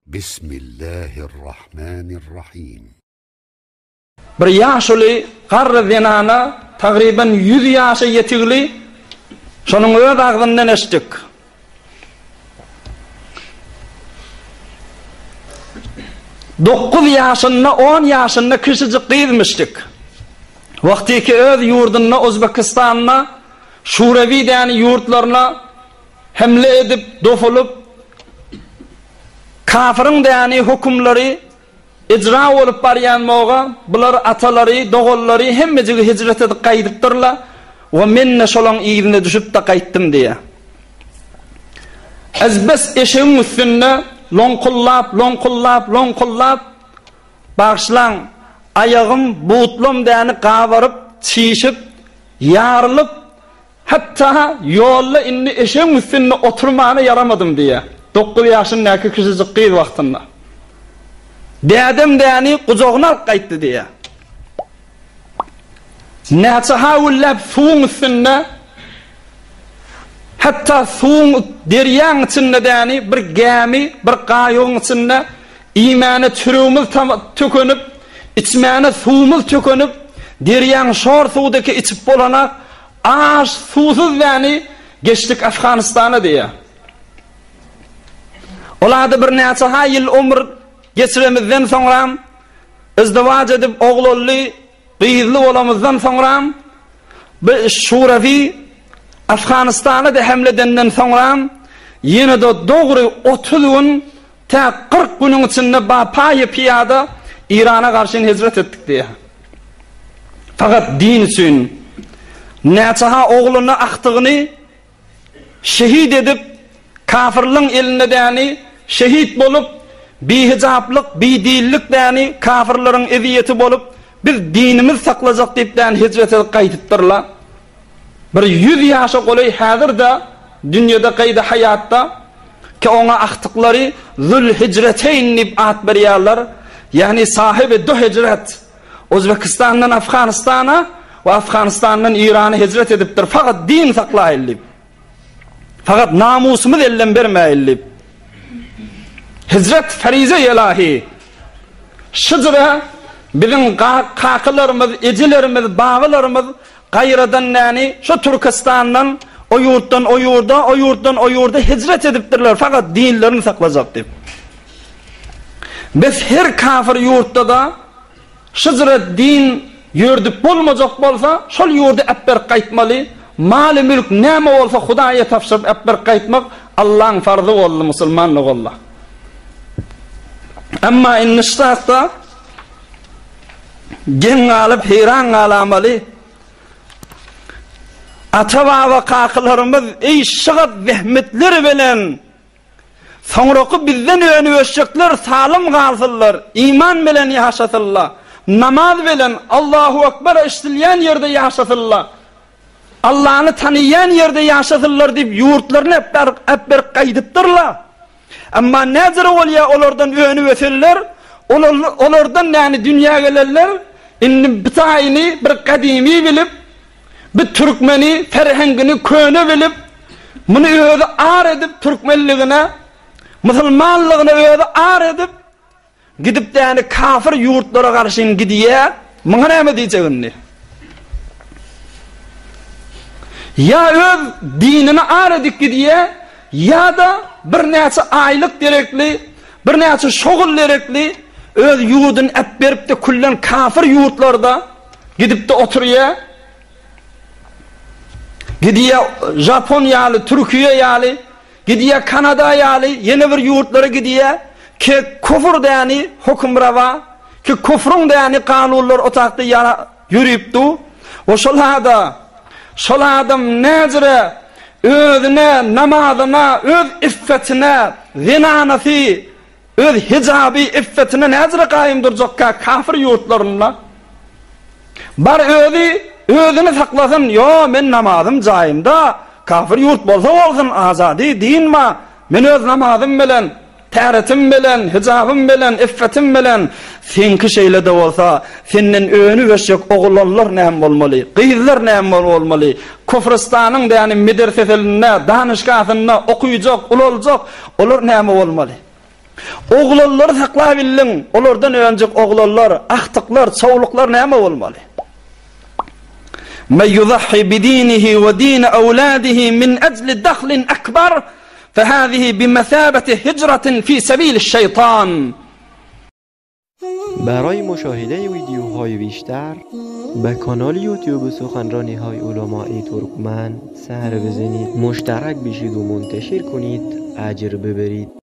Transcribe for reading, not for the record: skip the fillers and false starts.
Bismillahirrahmanirrahim. Bir ýaşuly garry zenana, tagryban ýüz ýaşa ýetigli, şonuň öz agzyndan eşitdik. Dokuz ýaşynda, on ýaşynda kiçijik gyzmyşdyk. Wagtyky öz ýurdunda Özbekistanda Şurewi däni ýurtlaryna Hemle edip, dofulyp, kafyryň däni hökümleri ijra bolup barýan moga, bular atalary, doganlary hemmejigi hijret edip gaýdypdyrla we men-de şolaň yzyna düşüp-de gaýtdym diýýär. Ezbes eşegiň üstünde loňkullap, loňkullap, loňkullap, bagyşlaň, aýagym, butlam däni gabaryp, çişip, ýarylyp, Hatda ýolda indi eşegiň üstünde oturmana ýaramadym diýýär. Dokuz ýaşyndaky kiçijik gyz wagtynda. Dädem däni gujagyna alyp gaýtdy diýýär. Näçe hawülläp suwuň üstünde, hatda suwuň derýaň içinde däni bir gämi, bir gaýygyň içinde iýmäne çöregimiz tökünip, içmäne suwumyz tökünip, derýaň şor suwdaki içip bolanak, Aş, suwsuz däni geçdik Afganystana diýýär. Ol-ada birnäçe-ha ýyl ömür geçiremizden soňram, izdiwaç edip oglanly, gyzly bolamyzdan soňram, bu Şurawi Afganystana-da hemle edenden soňram, ýene-de dogry 30 gün, tä 40 günüň içinde ba-paýy-pyýada Eýrana garşyn hijret etdik diýýär. Fakat din üçin näçe-ha ogluny, agtygyny şehit edip, kafirliň elinde däni şehit bolup, bihijaplyk, bidinlik däni kafirleriň ezýeti bolup, biz dinimiz saklajak diýip däni hijret edip gaýdypdyrlar. Bir ýüz ýaşa golaý häzir-de dünýede gaýdy haýatda, ki oňa agtyklary Zül-Hijreteýn diýip at berýärler, ýagny sahibi du hijret. Özbekistandan Afganystana we Afganistandan Irana hijret edipdir, fakat din saklaýyl diýip. Fakat namusymyz elden bermäýil diýip. Hijret farize elahi. Şyjra biziň kakalarymyz, ejelerimiz, babalarymyz gaýradan näni şu Türkistandan o ýurtdan o ýurda, o ýurtdan o ýurda hijret edipdirler, fakat dinlerini saklajak diýip. Biz her kafir ýurtda-da şyjra din ýördüp bolmajak bolsa, şol ýurdy äpberip gaýtmaly, maly-mülk näme bolsa Hudaýa tabşyryp äpberip gaýtmak Allaň farzy boldy musulman doganlar. Emma indi şu zatda geň galyp heýran galamaly. Ata-baba kakalarymyz eý şygat zähmetleri bilen Soňraky bizden önüp-ösjekler salym galsynlar, iman bilen ýaşasynlar, namaz bilen Allahu Ekber eşidilýän ýerde ýaşasynlar, Allany tanaýan ýerde ýaşasynlar diýip ýurtlaryny äpberip gaýdypdyrlar. Emma näzire bolýar olardan önüp-ösenler, olardan näni dünýä gelenler indi bitaýyny bir gadymy bilip, Bir türkmeni ferhengini köne bilip, muny özi ar edip türkmenligine, musulmanlygyna özi ar edip, gidip däni kafir ýurtlara garşyn gidýär, muňa näme diýjek indi? Ýa öz dinini ar edip gidýär, ýa-da birnäçe aýlyk derekli, birnäçe şogul derekli öz ýurduny äpberip-de küllen kafir ýurtlarda Gidip-de oturýa. Gidýä Japon ýaly, Türkiýe ýaly, gidýä Kanada ýaly, ýene bir ýurtlara gidýä. Ki kufr däni hökümrawa, ki kufruň däni kanunlar otakda ýara ýörüp du. We şol ada, şol adam näjire özüne, namazyna, öz iffetine, zenanasy, Öz hijaby, iffetine näzire gaýym durjakka kafir ýurtlarynda? Bar özi özüni saklasyn, ýo men namazym jaýymda, kafir ýurt bolsa bolsun, azady din ba, men öz namazym bilen, täretim bilen, hijabym bilen, iffetim bilen, seňki şeýle-de bolsa, senden önüp ösjek oglanlar näme bolmaly, gyzlar näme bolmaly, kufrystanyň däni medreseselinde, danyşgasynda okuyjak, ulaljak, olar näme bolmaly? Oglanlary saklabildiň, olardan önjek oglanlar, agtyklar, çowluklar näme bolmaly? Men yuzahhi bidinihi we dini awladihi min ejli dahlin akbar, fehazihi bimethabeti hijratin fi sebiliş-şeýtan. برای مشاهده ویدیوهای بیشتر به کانال یوتیوب سخنرانی های علمای ترکمن سر بزنید مشترک بشید و منتشر کنید اجر ببرید.